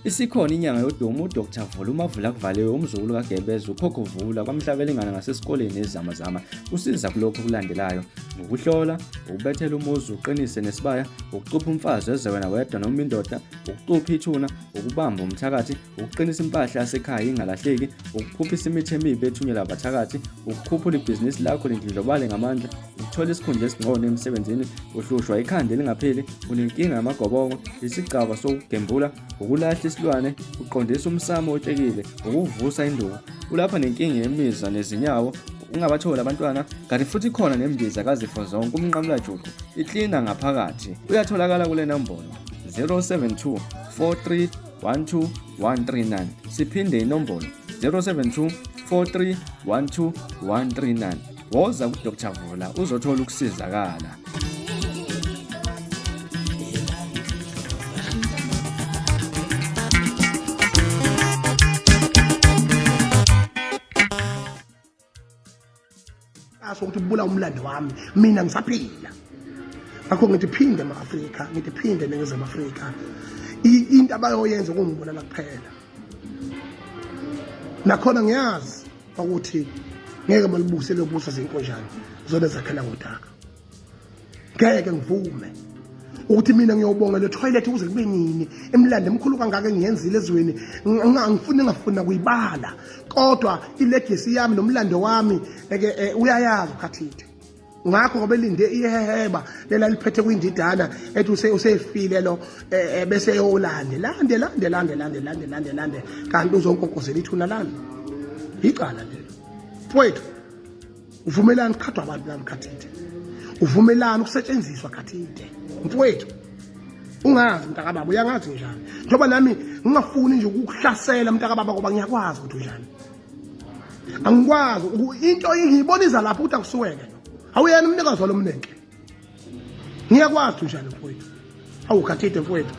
Isikhona inyanga yodumo uDr Vula uMavula kuvaliwe umzukulu kaGebeza ukhokho Vula kwamhlabelingana ngasesikoleni nezamazama usiza kulokho kulandelayo ukuhlola ukubethela umuzi uqinise nesibaya ukucupha umfazi eze wena wedwa noma indoda ukucupha ithuna ukubamba umthakathi ukuqinisa impahla yasekhaya ingalahleki ukukhuphisa imithi emibi ethunyelwa abathakathi ukukhuphula ibhizinisi lakho lindlondlobale ngamandla ukuthola isikhundla esingcono emsebenzini uhlushwa ikhanda elingapheli unenkinga yamagobongo isigaba sokugembula ukulahla isilwane uqondisa umsamo otekile ukuvusa induku ulapha nenkinga yemizwa nezinyawo ungabathola abantwana kanti futhi khona nembiza kazifo zonke umnqamula juqu iklina ngaphakathi uyatholakala kule nombolo 072 43 12 139 siphinde inombolo 072 43 12 139 woza kuDr Vula uzothola ukusizakala. Ukuthi ubula umlando wami mina ngisaphila ngakho ngithi phinde ema-Afrika ngithi phinde neNingizimu Afrika into abayoyenza ukungibulala kuphela nakhona ngiyazi ukuthi ngeke balibuse lobusa zinkonjane zona zakhela ngodaka ngeke ngivume ukuthi mina ngiyobonga le toilet ukuze kube nini emlando emkhulu kangaka engiyenzile ezweni ngifuna kuyibala kodwa ilegacy yami nomlando wami uyayazi uKhathide ngakho ngoba elinde iheheba lela liphethe kwindidana ethi usefile lo bese yolande lande kanti uzonkonkosela ithuna lana icala lelo mfowethu uvumelani kukhadwa abantu nami Khathide uvumelani ukusetshenziswa Khathide mfowethu ungazi mntakababa uyangazi njani njengoba nami ngingafuni nje ukukuhlasela mntakababa ngoba ngiyakwazi ukuthi njani angikwazi into ngiyiboniza lapho ukuthi akusuweke awuyena umnikazi walomnenke ngiyakwazi njani mfowethu awu Khathide mfowethu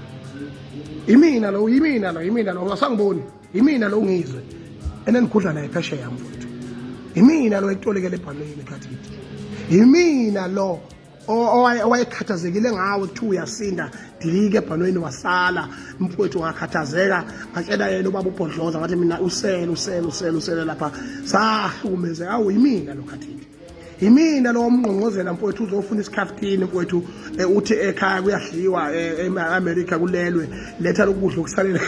imina lo ungasangiboni imina lo uNgizwe enenikhudla naye phesheya mfowethu imina lo ekutolekele ebhanweni Khathide imina lo owayekhathazekile ngawe kuthi uyasinda dilike ebhanweni wasala mfowethu ngakhathazeka ngatshela yena ubaba uBhodloza ngathi mina usele lapha sahlukumeze awu imina lo Khathide imina lo umngqongqozela mfowethu uzofuna isikhaftini mfowethu uthi ekhaya kuyadliwa eAmerica kulelwe letha lokudla okusalela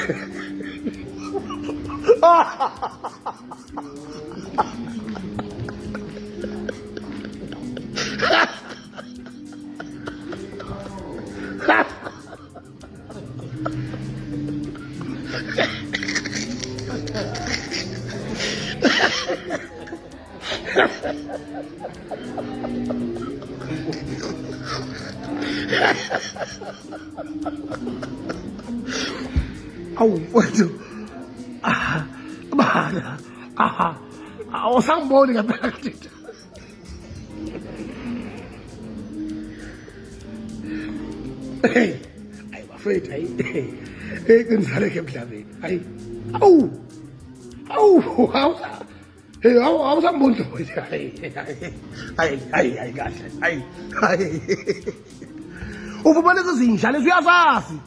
awu mfowethu bana awusangiboni ngempela Khathide hey ayi bafethu hey kunizaleke emhlabeni hayi awu hey awusangiboni mfowethu hayi kahle hayi uvumeleke izinja lezi uyazazi